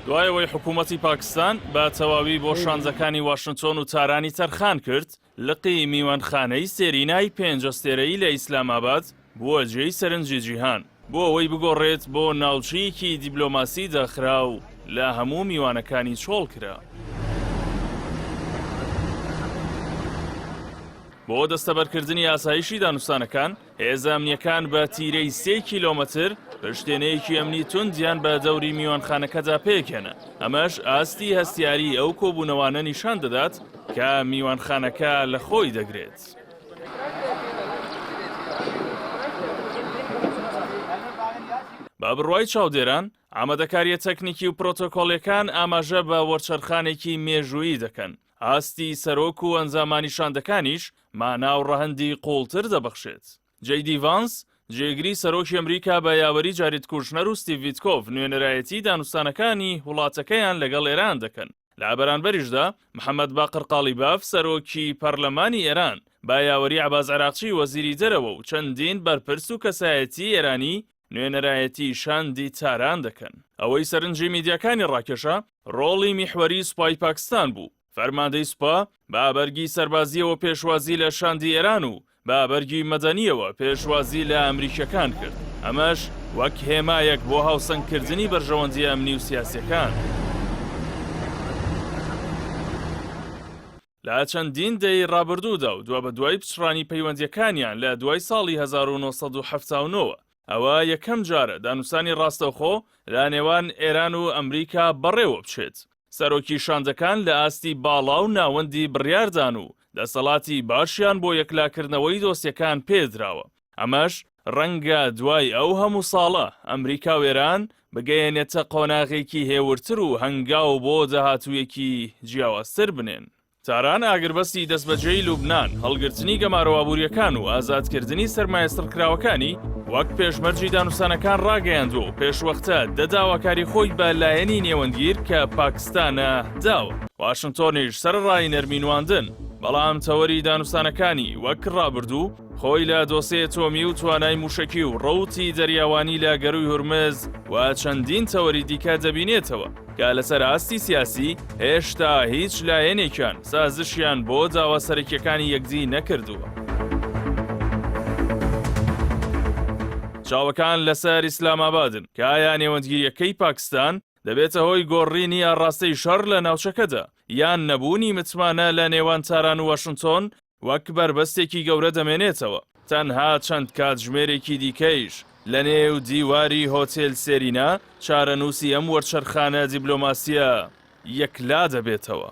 دوای ئەوەی حکوومەتی پاکستان بە تەواوی بۆ شاندەکانی واشنتۆن و تارانی تەرخان کرد، لقی میوانخانەی سێرینای پێنج ئەستێرەیی لە ئیسلامئاباد بووە جێی سەرنجی جیهان، بۆ ئەوەی بگۆڕێت بۆ ناوچەیەکی دیبلۆماسی داخراو لە هەموو میوانەکانی چۆڵ کرا. بۆ دەستەبەرکردنی ئاسایشی دانوستانەکان، هێزە ئەمنییەکان بە تیرەی سێ کیلۆمەتر پشتێنەیەکی ئەمنی توندیان بە دەوری میوانخانەکەدا پێکهێنا، ئەمەش ئاستی هەستیاریی ئەو کۆبوونەوانە نیشان دەدات کە میوانخانەکە لەخۆی دەگرێت. بە بڕوای چاودێران، ئامادەکارییە تەکنیکی و پرۆتۆکۆڵییەکان ئاماژە بە وەرچەرخانێکی مێژوویی دەکەن، ئاستی سەرۆک و ئەنجامانی شاندەکانیش مانا و ڕەهەندی قووڵتر دەبەخشێت. جەی دی ڤانس، جێگری سەرۆکی ئەمریکا بە یاوەری جارید کوشنەر و ستیڤ ویتکۆف نوێنەرایەتی دانوستانەکانی وڵاتەکەیان لەگەڵ ئێران دەکەن. لە بەرانبەریشدا محەمەد باقر قاڵیباف سەرۆکی پەرلەمانی ئێران بە یاوەری عەباس عراقچی وەزیری دەرەوە و چەندین بەرپرس و کەسایەتی ئێرانی نوێنەرایەتی شاندی تاران دەکەن. ئەوەی سەرنجی میدیاکانی ڕاکێشا، ڕۆڵی میحوەری سوپای پاکستان بوو. فەرماندەی سوپا بە بەرگی سەربازییەوە پێشوازی لە شاندی ئێران و بە بەرگی مەدەنییەوە پێشوازی لە ئەمریکییەکان کرد، ئەمەش وەک هێمایەک بۆ هاوسەنگکردنی بەرژەوەندییە ئەمنی و سیاسییەکان. لە چەندین دەیەی ڕابردوودا و دوابەدوای پچڕانی پەیوەندییەکانیان لە دوای ساڵی 1979 وە، ئەوە یەکەم جارە دانوستانی ڕاستەوخۆ لە نێوان ئێران و ئەمریکا بەڕێوە بچێت. سەرۆکی شاندەکان لە ئاستی باڵا و ناوەندی بڕیاردان و دەسەڵاتی باشیان بۆ یەکلاکردنەوەی دۆسیەکان پێدراوە، ئەمەش ڕەنگە دوای ئەو هەموو ساڵە ئەمریکا و ئێران بگەیەنێتە قۆناغێکی هێورتر و هەنگاو بۆ داهاتوویەکی جیاوازتر بنێن. تاران ئاگربەستی دەستبەجێی لوبنان، هەڵگرتنی گەمارۆ ئابوورییەکان و ئازادکردنی سەرمایە سڕکراوەکانی وەک پێشمەرجی دانوستانەکان ڕاگەیاندووە و پێشوەختە دە داواکاری خۆی بە لایەنی نێوەندگیر کە پاکستانە داوە. واشنتۆنیش سەرەڕای نەرمی نواندن، بەڵام تەوەری دانوستانەکانی وەک ڕابردوو خۆی لە دۆسێ ئەتۆمی و توانای مووشەکی و ڕەوتی دەریاوانی لە گەرووی هورمز و چەندین تەوەری دیکە دەبینێتەوە. کە لەسەر ئاستی سیاسی هێشتا هیچ لایەنێکیان سازشیان بۆ داوا سەرەکیەکانی یەکدی نەکردووە. چاوەکان لەسەر ئیسلامئابادن کە ئایا نێوەندگیریەکەی پاکستان دەبێتە هۆی گۆڕینی ئاڕاستەی شەڕ لە ناوچەکەدا یان نەبوونی متمانە لە نێوان تاران و واشنتۆن وەک بەربەستێکی گەورە دەمێنێتەوە. تەنها چەند کاتژمێرێکی دیکەیش لەنێو دیواری هۆتێل سێرینا چارەنووسی ئەم وەرچەرخانە دیبلۆماسییە یەکلا دەبێتەوە.